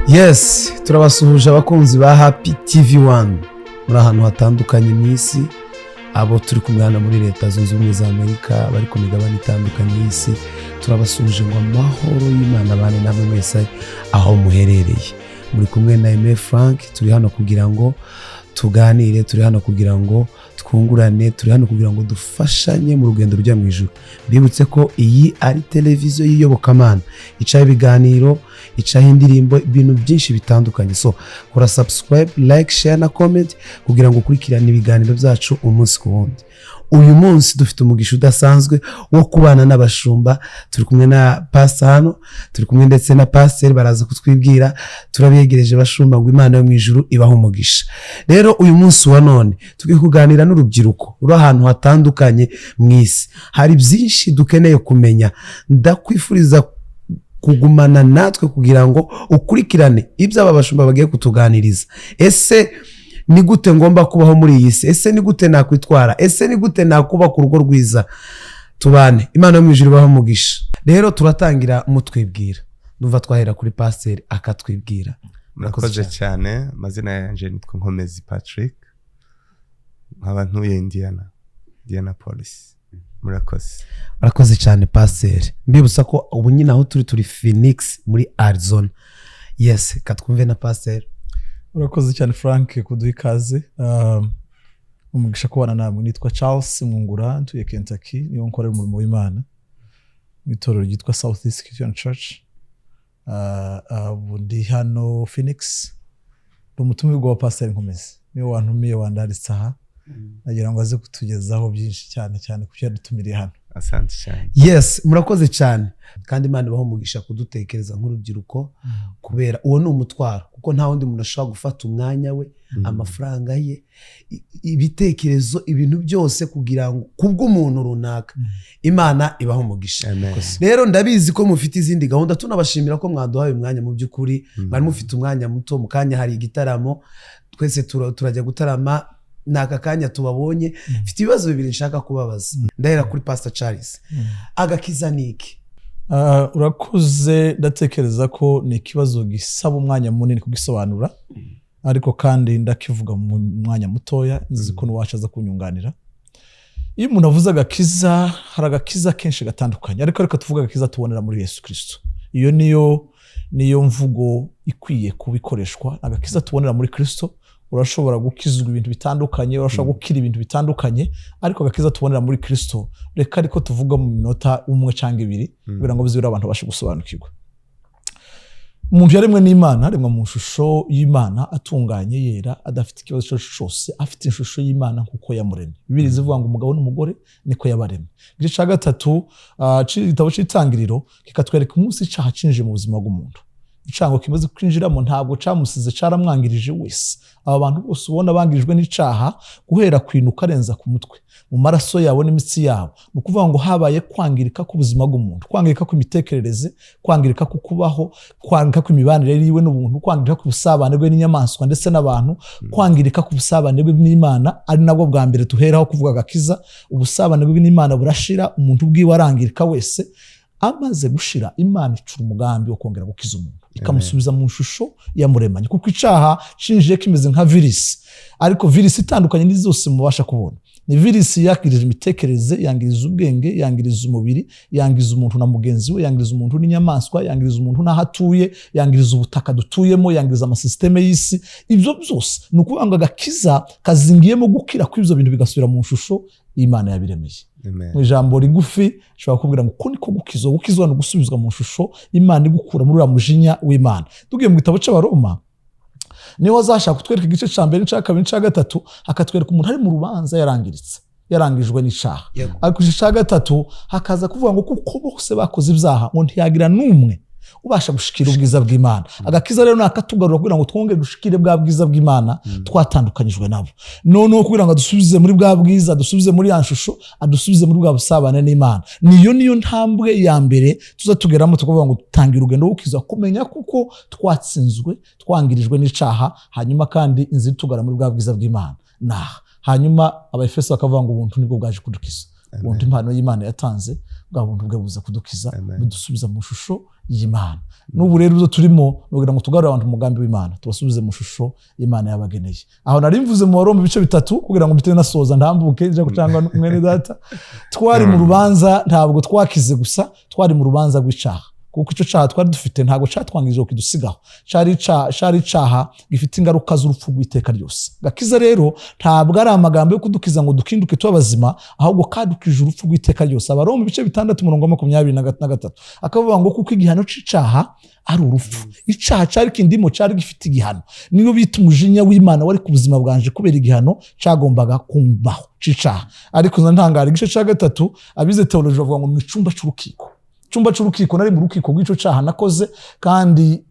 Yes, turabasuhuje abakunzi ba Happy TV 1 muri ahantu hatandukanye mu isi, abo turi kumwe hano muri Leta Zunze Ubumwe za Amerika, bari ku migabane itandukanye y'isi. Turabasuhuje ngo amahoro y'Imana abane namwe mwese aho muherereye. Muri kumwe na Aime Frank. Turi hano kugira ngo tuganire, turi hano kugira ngo twungurane, turi hano kugira ngo dufashanye mu rugendo rujya mu ijuru. Mbibutse ko iyi ari televiziyo y'iyobokamana, icaho ibiganiro, icaho indirimbo, ibintu byinshi bitandukanye. So kora subscribe, like, share na comment kugira ngo ukurikirane ibiganiro byacu umunsi ku wundi. Uyu munsi dufite umugisha udasanzwe wo kubana n'abashumba. Turi kumwe na pastor hano, turi kumwe ndetse na pasiteri, baraza kutwibwira. Turabegereje bashumba, ngo Imana yo mu ijuru ibahe umugisha. Rero uyu munsi wa none tugiye kuganira n'urubyiruko ruri ahantu hatandukanye mu isi. Hari byinshi dukeneye kumenya. Ndakwifuriza kugumana natwe kugira ngo ukurikirane ibyo aba bashumba bagiye kutuganiriza. Ese ni gute ngomba kubaho muri iyi si? Ese ni gute nakwitwara? Ese ni gute nakubaka urugo rwiza? Tubane, Imana yo mu ijuru ibahe umugisha. Rero turatangira mutwibwira. Ndumva twahera kuri pasiteri akatwibwira. Murakoze cyane. Amazina yanjye nitwa Nkomezi Patrick, nkaba ntuye Indiana, Indianapolis. Murakoze. Murakoze cyane, pasiteri. Mbibutsa ko ubu nyine aho turi, turi Phoenix muri Arizona. Yes, katwumve na pasiteri. Urakoze cyane Frank kuduha ikaze. Umugisha kubana namwe. Nitwa Charles Mwungura, ntuye Kentucky, niho nkorera umurimo w'Imana mu itorero ryitwa South East Christian Church. Ubu ndi hano Phoenix, ndi umutumirwa wa Pastor Nkomezi, niwe wantumiye, wandaritse aha, nagira ngo aze kutugezaho byinshi, cyane cyane ku byo yadutumiriye hano. Asante cyane. Yes, murakoze cyane, kandi Imana ibahe umugisha kudutekereza nk'urubyiruko, kubera uwo ni umutwaro, kuko nta wundi muntu ashobora gufata umwanya we, amafaranga ye, ibitekerezo, ibintu byose kugira ngo kubw'umuntu runaka. Imana ibahe umugisha. Amen. Rero ndabizi ko mufite izindi gahunda, tunabashimira ko mwaduhaye umwanya. Mu by'ukuri mwari mufite umwanya muto. Mu kanya hari igitaramo, twese turajya gutarama. Ni aka kanya tubabonye. Mfite ibibazo bibiri nshaka kubabaza. Ndahera kuri Pastor Charles. Agakiza ni iki? Urakoze. Ndatekereza ko ni ikibazo gisaba umwanya munini kugisobanura, ariko kandi ndakivuga mu mwanya mutoya, nzi ko n'uwacu aza kunyunganira. Iyo umuntu avuze agakiza, hari agakiza kenshi gatandukanye, ariko reka tuvuge agakiza tubonera muri Yesu Kirisito. Iyo niyo mvugo ikwiye kuba ikoreshwa, agakiza tubonera muri Kirisito. Urashobora gukizwa ibintu bitandukanye, urashobora gukira ibintu bitandukanye, ariko agakiza tubonera muri Kirisito, reka ariko tuvuga mu minota umwe cyangwa ibiri kugira ngo bizibure abantu babashe gusobanukirwa. Umuntu yaremwe n'Imana, aremwa mu ishusho y'Imana, atunganye, yera, adafite ikibazo icyo ari cyo cyose, afite ishusho y'Imana nk'uko yamuremye. Bibiliya ivuga ngo umugabo n'umugore niko yabaremye. Igice cya gatatu c'igitabo c'Itangiriro kikatwereka umunsi icaha cinjiye mu buzima bw'umuntu. Icaha kimaze kwinjiramo ntabwo camusize, caramwangirije wese. Aba bantu bose ubona bangirijwe n'icaha, guhera ku inuka arenza ku mutwe, mu maraso yabo n'imitsi yabo. Ni ukuvuga ngo habaye kwangirika k'ubuzima bw'umuntu, kwangirika kw'imitekerereze, kwangirika ku kubaho, kwangirika kw'imibanire yiwe n'ubuntu, kwangirika k'ubusabane bwe n'inyamaswa ndetse n'abantu, kwangirika k'ubusabane bwe n'Imana, ari nabwo bwa mbere tuheraho kuvuga agakiza. Ubusabane bwe n'Imana burashira, umuntu ubwiwe arangirika wese. Amaze gushira, Imana icura umugambi wo kongera gukiza umuntu, ikamusubiza mu ishusho yamuremanye, kuko icaha cinjiye kimeze nka virisi, ariko virisi itandukanye n'izi zose mubasha kubona. Ni virisi yangirije imitekerereze, yangiriza ubwenge, yangiriza umubiri, yangiza umuntu na mugenzi we, yangiriza umuntu n'inyamaswa, yangiriza umuntu n'aho atuye, yangiriza ubutaka dutuyemo, yangiriza amasisiteme y'isi. Ibyo byose ni ukuvuga ngo agakiza kazingiyemo gukira kw'ibyo bintu, bigasubira mu ishusho y'Imana yabiremeye. Amen. Mu ijambo rigufi nshobora kubwira ngo uko niko gukizwa. Gukizwa ni ugusubizwa mu ishusho Imana igukura muri uriya mujinya w'Imana. Tugiye mu gitabo cy'Abaroma, niho azashaka kutwereka igice cya mbere n'icya kabiri n'icya gatatu, akatwereka umuntu ari mu rubanza, yarangiritse, yarangijwe n'icaha. Ariko igice cya gatatu hakaza kuvuga ngo kuko bose bakoze ibyaha, ngo ntiyagira n'umwe ubasha gushikira ubwiza bw'Imana. Agakiza rero ni akatugarura kugira ngo twongere dushikire bwa bwiza bw'Imana twatandukanyijwe nabo. Noneho kugira ngo adusubize muri bwa bwiza, adusubize muri ya shusho, adusubize muri bwa busabane n'Imana. Niyo ntambwe ya mbere tuza tugeramo, tukavuga ngo dutangira urugendo rwo gukiza, kumenya kuko twatsinzwe, twangirijwe n'icaha, hanyuma kandi inzira itugana muri bwa bwiza bw'Imana naha. Hanyuma Abaefeso bakavuga ngo ubuntu nibwo bwaje kudukiza. Ubundi impano y'Imana yatanze, bwa buntu bwe buza kudukiza, Amen. budusubiza mu shusho y'Imana. N'ubu rero ibyo turimo ni ukugira ngo tugarure abantu mu mugambi w'Imana, tubasubize mu shusho y'Imana yabageneye. Aho nari mvuze mu Baroma ibice 3, kugira ngo mpite nasoza ntambuke nja cyangwa mwene data. Twari mu rubanza, ntabwo twakize gusa, twari mu rubanza rw'icaha, kuko icyo caha twari dufite ntabwo catwangije ngo kidusigaho, cari icaha gifite ingaruka z'urupfu rw'iteka ryose. Gakiza rero ntabwo ari amagambo yo kudukiza ngo dukinduke tuba bazima, ahubwo kadukije urupfu rw'iteka ryose. Abaroma ibice 6 umurongo wa 23 akavuga ngo kuko igihano c'icaha ari urupfu. Icaha cari kindimo cari gifite igihano, niyo bita umujinya w'Imana wari ku buzima bwanje kubera igihano cagombaga kumbaho c'icaha. Ariko ntangara igice ca 3, abize theology bavuga ngo ni icumba c'urukiko. Icyumba c'urukiko, nari mu rukiko rw'ico caha nakoze, kandi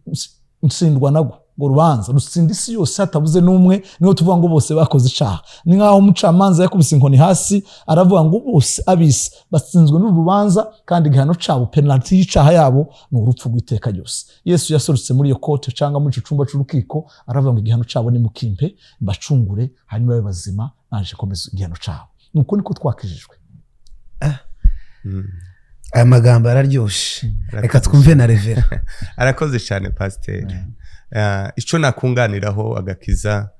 ntsindwa nagwo. Ngo rubanza rutsinda isi yose hatabuze n'umwe, niho tuvuga ngo bose bakoze icaha. Ni nk'aho umucamanza yakubise inkoni hasi aravuga ngo bose abisi batsinzwe n'uru rubanza, kandi igihano cabo, penalty y'icaha yabo, ni urupfu rw'iteka ryose. Yesu yasorutse muri iyo court cyangwa muri ico cumba c'urukiko, aravuga ngo igihano cabo ni mukimpe mbacungure, hanyuma babe bazima, naje komeza igihano cabo. Nuko niko twakijijwe. Aya magambo araryoshe, reka twumve na Reverend. Arakoze cyane pasiteri. Icyo nakunganiraho, agakiza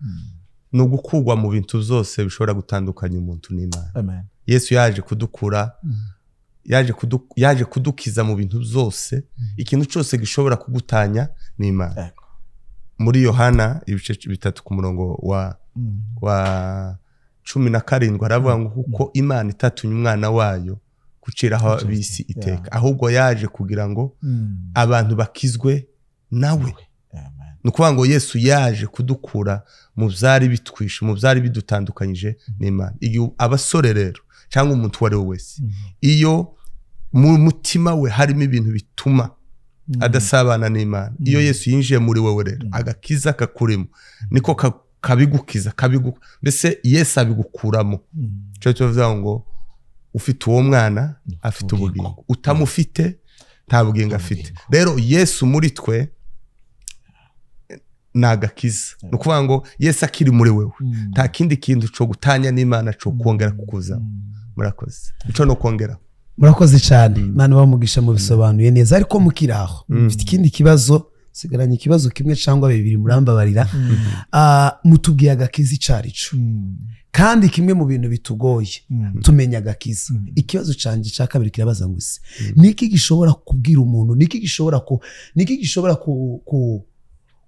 ni ugukurwa mu bintu byose bishobora gutandukanya umuntu n'Imana. Amen. Yesu yaje kudukura, yaje kudukiza mu bintu byose, ikintu cyose gishobora kugutanya n'Imana. Muri Yohana ibice 3 ku murongo wa 17 haravuga ngo kuko Imana itatumye umwana wayo guciraho ab'isi iteka, ahubwo yaje kugira ngo abantu bakizwe nawe. Amen. Ni ukuvuga ngo Yesu yaje kudukura mu byari bitwishe, mu byari bidutandukanyije n'Imana. Igihe abasore rero cyangwa umuntu uwo ari we wese, iyo mu mutima we harimo ibintu bituma adasabana n'Imana, iyo Yesu yinjiye muri wowe rero, agakiza kakurimo niko kabigukiza, mbese Yesu abigukuramo. Icyo tuvuga ngo ufite uwo mwana afite ubugingo. Ubugingo, utamufite nta bugingo afite. Rero Yesu muri twe ni agakiza. Ni ukuvuga ngo Yesu akiri muri wewe, nta kindi kintu cyo gutanya n'Imana cyo kongera kukuzamo. Murakoze, icyo ni ukongera. Murakoze cyane, Imana bamugisha, mubisobanuye neza. Ariko mukiri aho, mfite ikindi kibazo, sigaranye ikibazo kimwe cyangwa bibiri, murambabarira. Mutubwiye agakiza icyo ari cyo, kandi kimwe mu bintu bitugoye tumenya agakiza. Ikibazo cyanjye cya kabiri kirabaza ngo ese niki gishobora kubwira umuntu, niki gishobora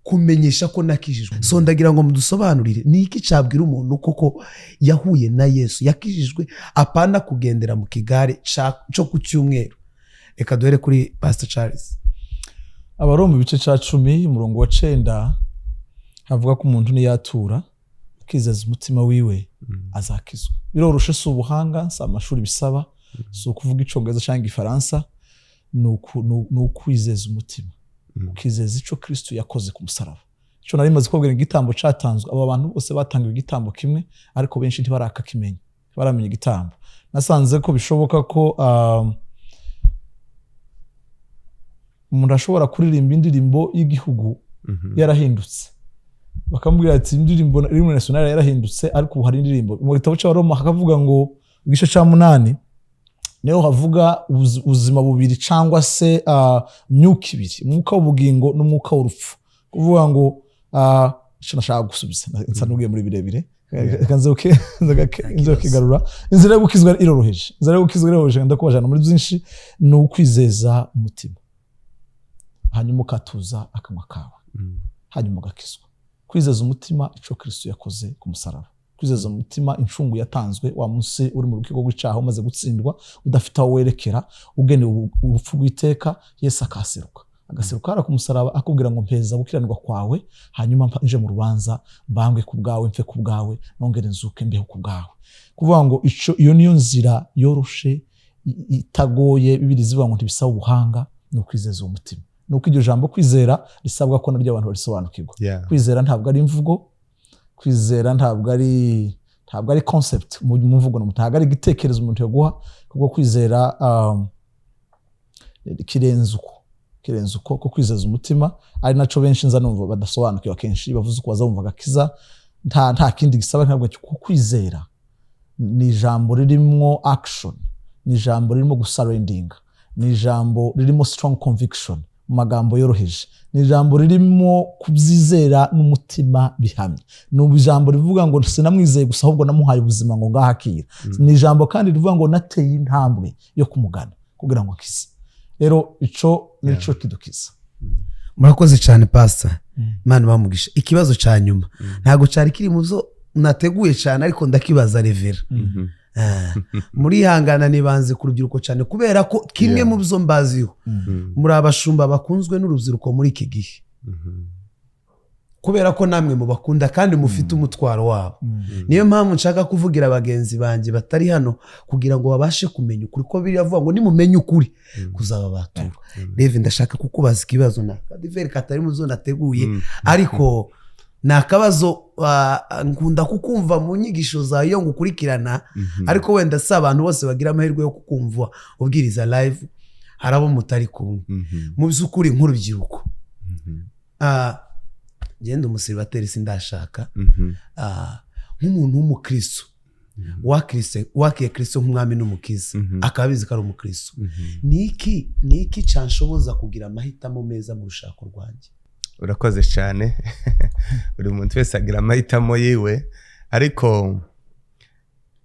kumenyesha ko nakijijwe? So ndagira ngo mudusobanurire, ni iki cyabwira umuntu koko yahuye na Yesu, yakijijwe, apana kugendera mu kigare cyo ku cyumweru? Reka duhere kuri Pastor Charles. Abaroma ibice ca 10 umurongo wa 9 havuga ko umuntu niyatura akizeza umutima wiwe azakizwa. Biroroshe, si ubuhanga, si amashuri bisaba, si ukuvuga icongereza cyangwa igifaransa, ni ukwizeza umutima, ukizeza ico Kristo yakoze ku musaraba. Ico nari maze kubabwira, igitambo catanzwe, aba bantu bose batangiwe igitambo kimwe, ariko benshi ntibarakakimenya, ntibaramenya igitambo. Nasanze ko bishoboka ko umuntu ashobora kuririmba indirimbo y'igihugu yarahindutse, bakamubwira ati indirimbo iri muri nationale yarahindutse, ariko ubu hari indirimbo mu gitabo cy'Abaroma hakavuga ngo igice cya 8 niho havuga ubuzima bubiri cyangwa se imyuka ibiri, umwuka w'ubugingo n'umwuka w'urupfu. Kuvuga ngo icyo nashaka gusubiza nsa n'ugiye muri birebire, reka nze kigarura. Inzira yo gukizwa iroroheje, inzira yo gukizwa iroroheje, ndakubajana muri byinshi, ni ukwizeza umutima hanyuma ukatuza akanwa kawe, hanyuma ugakizwa. Kwizeza umutima icyo Kristo yakoze ku musaraba, kwizeza umutima incungu yatanzwe wa munsi uri mu rukiko rw'icyaha, umaze gutsindwa, udafite aho werekera, ugenewe urupfu rw'iteka, Yesu akaseruka, agaseruka hariya ku musaraba, akubwira ngo mpeza gukiranirwa kwawe, hanyuma nje mu rubanza, mbambwe ku bwawe, mfe ku bwawe, nongere nzuke mbeho ku bwawe. Kuvuga ngo iyo niyo nzira yoroshe, itagoye. Bibiri zivuga ngo ntibisaba ubuhanga, ni ukwizeza uwo mutima. Ni uko iryo jambo kwizera risabwa ko naryo abantu barisobanukirwa. Kwizera ntabwo ari imvugo, kwizera ntabwo ari concept mu mvugo, ntabwo ari igitekerezo umuntu yaguha, kuko kwizera kirenze uko ko kwizeza umutima, ari naco benshi nza numva badasobanukiwe. Akenshi bavuze uko baza bumva agakiza nta kindi gisaba, ntabwo kuko kwizera Ni ijambo ririmo action, ni ijambo ririmo gusurrenderinga, ni ijambo ririmo strong conviction. Mu magambo yoroheje, ni ijambo ririmo kubyizera n'umutima bihamye. Ni ijambo rivuga ngo sinamwizeye gusa, ahubwo namuhaye ubuzima ngo ngahakira. Ni ijambo kandi rivuga ngo nateye intambwe yo kumugana kugira ngo akize. Rero ico nico kidukiza. Murakoze cyane, pastor, Imana bamugisha. Ikibazo cya nyuma ntabwo cyari kiri mu zo nateguye cyane, ariko ndakibaza Reverend. Murihangana, nibanze ku rubyiruko cyane kubera ko kimwe mu byo mbaziho, muri abashumba bakunzwe n'urubyiruko muri iki gihe, kubera ko namwe mubakunda kandi mufite umutwaro wabo. Niyo mpamvu nshaka kuvugira bagenzi banjye batari hano kugira ngo babashe kumenya ukuri, ko biriya ngo nimumenye ukuri kuzaba batura. Rev, ndashaka kukubaza ikibazo na kadiveri katari mu zo nateguye, ariko ni akabazo. Nkunda kukumva mu nyigisho zawe iyo ngukurikirana, ariko wenda si abantu bose bagira amahirwe yo kukumva ubwiriza live, hari abo mutari kumwe. Mu by'ukuri nk'urubyiruko, ngenda umuseribateri, sindashaka, nk'umuntu w'umukristo wakiye Kristo nk'umwami n'umukiza, akaba abizi ko ari umukristo, ni iki canshoboza kugira amahitamo meza mu rushako rwanjye? Urakoze cyane. Buri muntu wese agira amahitamo yiwe, ariko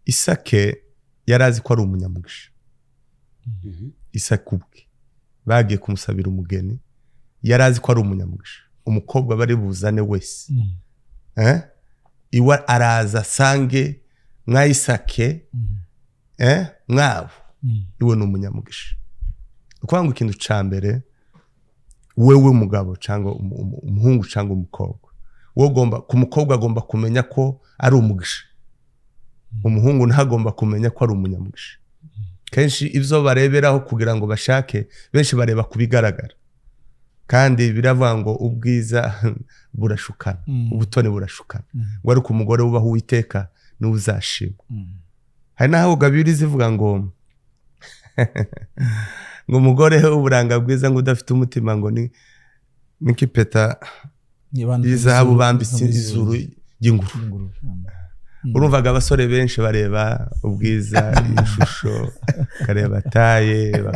Isake yari azi ko ari umunyamugisha. Isake ubwe bagiye kumusabira umugeni, yari azi ko ari umunyamugisha, umukobwa bari buzane wese, eh? Iwe araza asange mwa Isake, eh? Mwabo iwe ni umunyamugisha. Ni ukuvuga ngo ikintu cya mbere, wewe mugabo cyangwa umuhungu cyangwa umukobwa, wowe ugomba ku mukobwa agomba kumenya ko ari umugisha, umuhungu ntagomba kumenya ko ari umunyamugisha. Kenshi ibyo bareberaho kugira ngo bashake, benshi bareba ku bigaragara, kandi biravuga ngo ubwiza burashukana, ubutoni burashukana, ngo ariko umugore wubaha Uwiteka niwe uzashimwa. Hari n'aho Bibiliya zivuga ngo umugore w'uburanga bwiza ngo udafite umutima ngo ni nk'ipeta y'izahabu bambitse izuru ry'ingurube. Urumvaga abasore benshi bareba ubwiza, ishusho, bakareba taille,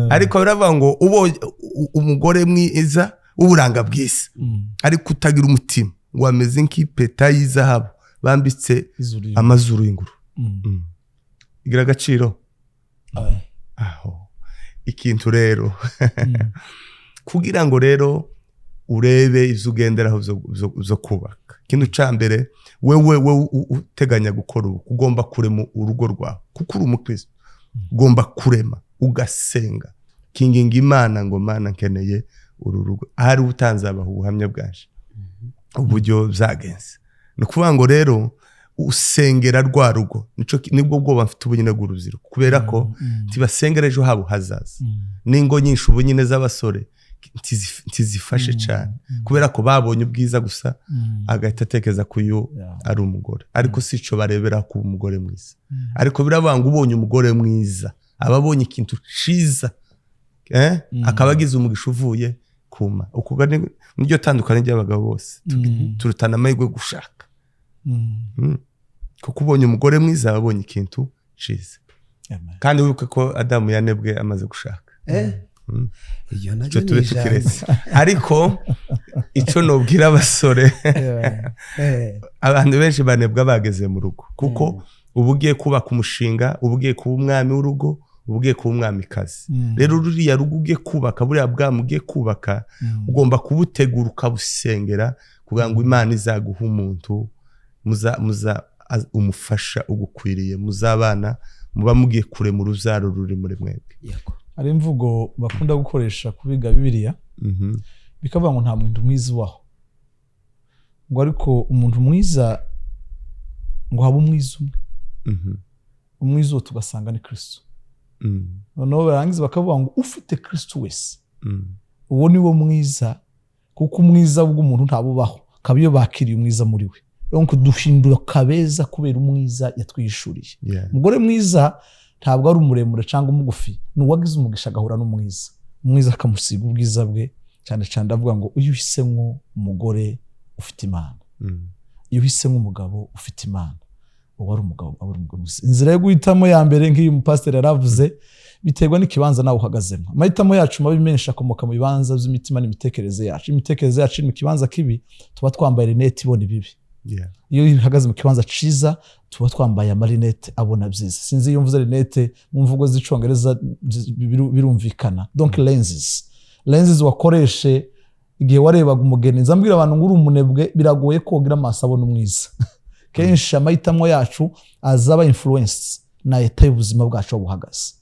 ariko biravuga ngo ubonye umugore mwiza w'uburanga bwiza ariko utagira umutima, ngo ameze nk'ipeta y'izahabu bambitse amazuru y'ingurube. Igira agaciro aho. Ikintu rero kugira ngo rero urebe ibyo ugenderaho byo kubaka, ikintu cya mbere, wewe uteganya gukora ubu, ugomba kurema urugo rwawe kuko uri umukristo. Ugomba kurema, ugasenga, kinginga Imana ngo: "Mana, nkeneye uru rugo." Ahari utanzabaha ubuhamya bwaje uburyo byagenze. Ni ukuvuga ngo rero usengera rwa rugo. Nibwo bwoba mfite ubu nyine bw'urubyiruko, kubera ko ntibasengera ejo habo hazaza. N'ingo nyinshi ubu nyine z'abasore ntizifashe cyane kubera ko babonye ubwiza gusa, agahita atekereza ko uyu ari umugore, ariko si ico barebera kuba umugore mwiza. Ariko biravuga ngo ubonye umugore mwiza aba abonye ikintu ciza, eh? Akaba agize umugisha uvuye kuma. Uko niryo tandukanye ry'abagabo bose, turutana amahirwe yo gushaka. Kuko ubonye umugore mwiza aba abonye ikintu ciza. Kandi wibuke ko Adamu yanebwe amaze gushaka. Iyo naryo icyo ni tube ijambo. Tukiretse. Ariko icyo nubwira abasore, abantu benshi banebwa bageze mu rugo, kuko uba ugiye kubaka umushinga, uba ugiye kuba umwami w'urugo, uba ugiye kuba umwamikazi. Rero ruriya rugo ugiye kubaka, buriya bwami ugiye kubaka, ugomba kubutegura, ukabusengera kugira ngo Imana izaguhe umuntu muza umufasha ugukwiriye, muzabana, muba mugiye kurema urubyaro ruri muri mwebwe. Hari imvugo bakunda gukoresha kubiga Bibiliya, bikavuga ngo nta muntu mwiza ubaho, ngo ariko umuntu mwiza, ngo habe umwiza umwe, umwiza uwo tugasanga ni Kristo. Noneho barangiza bakavuga ngo ufite Kristo wese, uwo ni wo mwiza, kuko umwiza bw'umuntu ntabubaho, kaba iyo bakiriye umwiza muri we. Donc duhindura kabeza kubera umwiza yatwishuriye. Umugore mwiza ntabwo ari umuremure cyangwa umugufi, ni uwagize umugisha agahura n'umwiza, umwiza akamusiga ubwiza bwe. Cyane cyane ndavuga ngo iyo uhisemo umugore ufite Imana, iyo uhisemo umugabo ufite Imana. Uwo ari umugabo, aba ari umugabo mwiza. Inzira yo guhitamo ya mbere, nk'iyo umupasiteri yaravuze, biterwa n'ikibanza nawe uhagazemo. Amahitamo yacu mabi menshi akomoka mu bibanza by'imitima n'imitekerereze yacu. Imitekerereze yacu iri mu kibanza kibi, tuba twambaye rinete ibona ibibi. Iyo ihagaze mu kibanza ciza, tuba twambaye amarinete abona byiza. Sinzi iyo mvuze rinete mu mvugo z'icongereza birumvikana. Donc lenses wakoreshe igihe warebaga umugeni. Nzambwira abantu ngo uri umunebwe, biragoye kogira amaso abona umwiza. Kenshi amahitamo yacu azaba influence na état y'ubuzima bwacu aho buhagaze.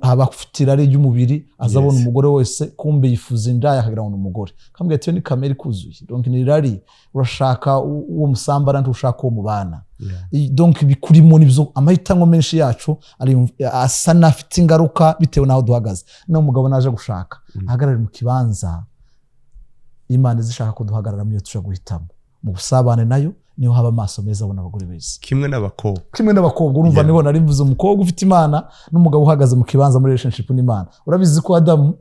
Haba afite irari ry'umubiri, azabona umugore wese, kumbe yifuza indaya, akagira ngo ni umugore. Kambwira ati: "Iyo ni kamere ikuzuye." Donc ni irari, urashaka uwo musambana, ntushaka uwo mubana. Donc bikurimo nibyo. Amahitamo menshi yacu asa n'afite ingaruka bitewe n'aho duhagaze. N'umugabo naje gushaka, ahagarare mu kibanza Imana izishaka ko duhagararamo. Iyo tuja guhitamo mu busabane nayo, niho haba amaso meza abona abagore beza. Kimwe n'abakobwa. Kimwe n'abakobwa, urumva. Niho nari mvuze umukobwa ufite Imana n'umugabo uhagaze mu kibanza muri relationship n'Imana. Urabizi ko Adamu,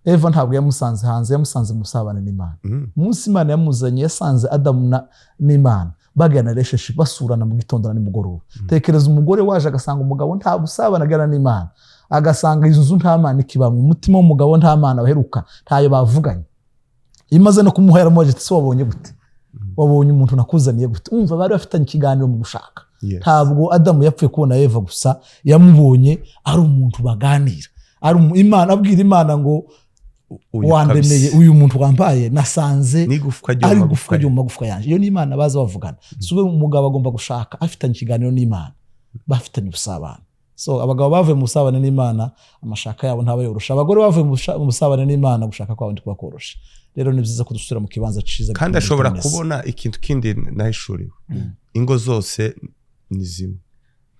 Eva ntabwo yamusanze hanze, yamusanze mu busabane n'Imana. Umunsi Imana yamuzanye, yasanze Adamu n'Imana bagirana relationship, basurana mu gitondo na nimugoroba. Tekereza umugore waje agasanga umugabo nta busabane agirana n'Imana, agasanga inzu nta Mana ikibamo, umutima w'umugabo nta Mana baheruka, ntayo bavuganye. Imaze no kumuha, yaramubaje ati: "Se wabonye gute? Wabonye umuntu nakuzaniye gute?" Umva, bari bafitanye ikiganiro mu gushaka. Ntabwo Adamu yapfuye kubona Eva gusa, yamubonye ari umuntu baganira, ari Imana, abwira Imana ngo: Uyu "Wandemeye kabisa. uyu muntu wambaye, nasanze n'igufwa ryo mu ari magufwa igufwa ryo mu magufwa yanjye." Iyo ni Imana baza bavugana. Si we, umugabo agomba gushaka afitanye ikiganiro n'Imana, bafitanye ubusabane. So abagabo bavuye mu busabane n'Imana, amashaka yabo ntaba yorosha. Abagore bavuye mu busabane n'Imana, gushaka kwabo ntikuba koroshe. Rero ni byiza ko dusubira mu kibanza ciza Kandi gituma ashobora duhitamo neza. kubona ikintu kindi nahishuriwe: ingo zose ni zimwe,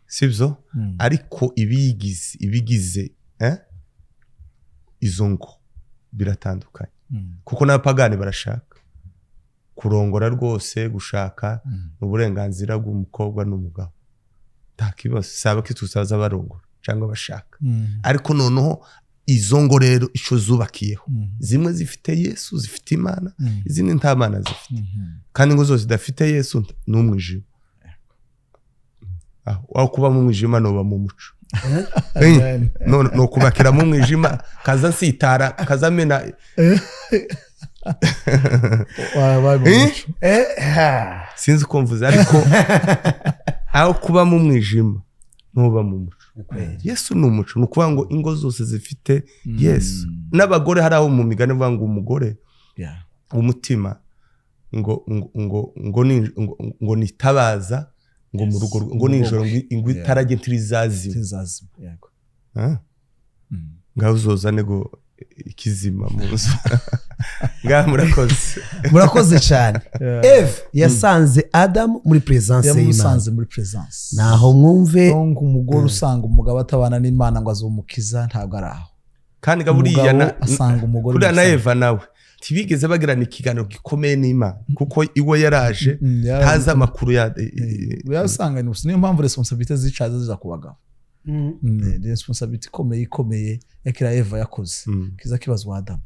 sibyo? Ariko ibigize izo ngo biratandukanye, kuko n'abapagani barashaka kurongora rwose. Gushaka ni uburenganzira bw'umukobwa n'umugabo, nta kibazo. Si abakristo baza barongora cyangwa bashaka. Ariko noneho izo ngo rero icyo zubakiyeho, zimwe zifite Yesu, zifite Imana, izindi nta Mana zifite. Kandi ingo zose zidafite Yesu ni umwijima. Aho kuba mu mwijima nuba mu muco. Amen. None ni ukubakira mu mwijima, kaza nsitara, kaza mena. Wabaye mu Eh? muco. Sinzi uko mvuze, ariko aho kuba mu mwijima ntuba mu muco. Yesu ni umuco. Ni ukuvuga ngo ingo zose zifite Yesu n'abagore, hari aho mu migani bavuga ngo umugore umutima ngo nitabaza ngo mu rugo, ngo nijoro ngo itara rye ntirizazima. Ntizazima, yego. Ah? Ngaho uzozane ngo ikizima mu nzu. Ngaho murakoze. Murakoze cyane. Eve yasanze Adamu muri presence y'Imana. Yamusanze muri presence. Naho mwumve. Donc umugore usanga umugabo atabana n'Imana ngo azumukiza, ntabwo ari aho. Kandi ga buriya Umugabo na asanga umugore kuriya na mu Eva nawe ntibigeze bagirana ikiganiro gikomeye n'Imana, kuko iwe yaraje ntazi amakuru ya Yasanga ni niyo mpamvu responsabilité zicaza ziza ku bagabo. Responsabilité ikomeye ikomeye ya kiriya Eva yakoze kiza kibazwa Adamu.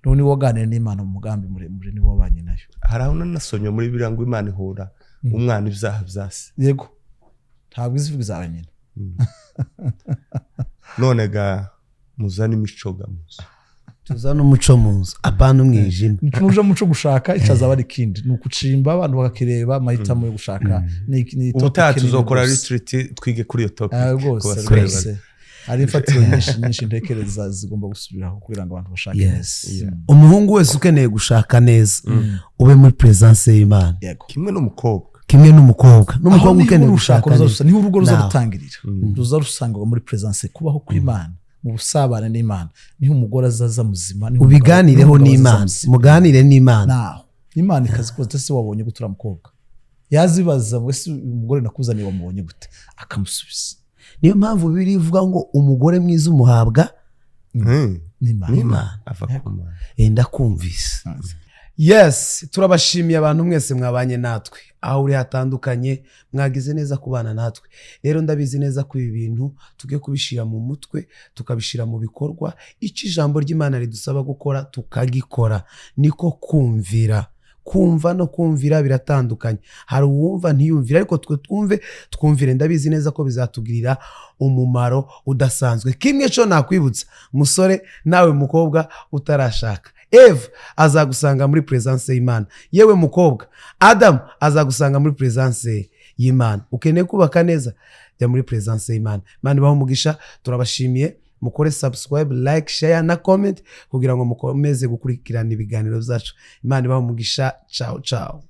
None niwe waganira n'Imana mu mugambi muremure, niwe wabanye nayo. Hari aho nanasomye muri biriya ngo Imana ihura umwana ibyaha bya se. Yego, ntabwo izivuga izawe nyina. None ga muzane imico ga muzo. Tuzane umuco mu nzu, apana umwijima. Nuja muco gushaka icazaba ari ikindi, ni ukucimba abantu bakakireba. Amahitamo yo gushaka ni Ubutaha topic nini tuzokora rwose. retreat, twige kuri iyo topic Ah, ku rwose basore. Rwose hari imfatiro nyinshi nyinshi ntekereza zigomba gusubiraho kugira ngo abantu bashake neza. Umuhungu wese ukeneye gushaka neza, ube muri presence y'Imana. Yego. Kimwe n'umukobwa. Kimwe n'umukobwa Aho n'umukobwa niho ukeneye urushako gushaka ruza neza. niho urugo ruza Naho. rutangirira, ruza rusangwa muri presence, kubaho kw'Imana, mu busabane n'Imana. Niho umugore azaza muzima, niho Ubiganireho niho umugabo azaza n'Imana. muzima. Muganire n'Imana. Naho Imana ikazikubaza, ese wabonye gute uriya mukobwa? Yazibaza ngo: "Ese uyu mugore nakuzaniye wamubonye gute?" Akamusubiza. Niyo mpamvu Bibiliya ivuga ngo umugore mwiza umuhabwa n'Imana. n'Imana. Ava ku Mana. Ndakumvise. Yes, turabashimiye abantu mwese mwabanye natwe aho uri hatandukanye. Mwagize neza kubana natwe. Rero ndabizi neza ko ibi bintu tugiye kubishyira mu mutwe, tukabishyira mu bikorwa. Icyo ijambo ry'Imana ridusaba gukora tukagikora, niko kumvira. Kumva no kumvira biratandukanye. Hari uwumva ntiyumvire, ariko twe twumve twumvire. Ndabizi neza ko bizatugirira umumaro udasanzwe. Kimwe cyo nakwibutsa, musore nawe mukobwa utarashaka, Eve azagusanga muri presence y'Imana. Yewe mukobwa, Adamu azagusanga muri presence y'Imana. Ukeneye kubaka neza, jya muri presence y'Imana. Imana ibahe umugisha. Turabashimiye. Mukore subscribe, like, share na comment kugira ngo mukomeze gukurikirana ibiganiro byacu. Imana ibahe umugisha. Ciao ciao.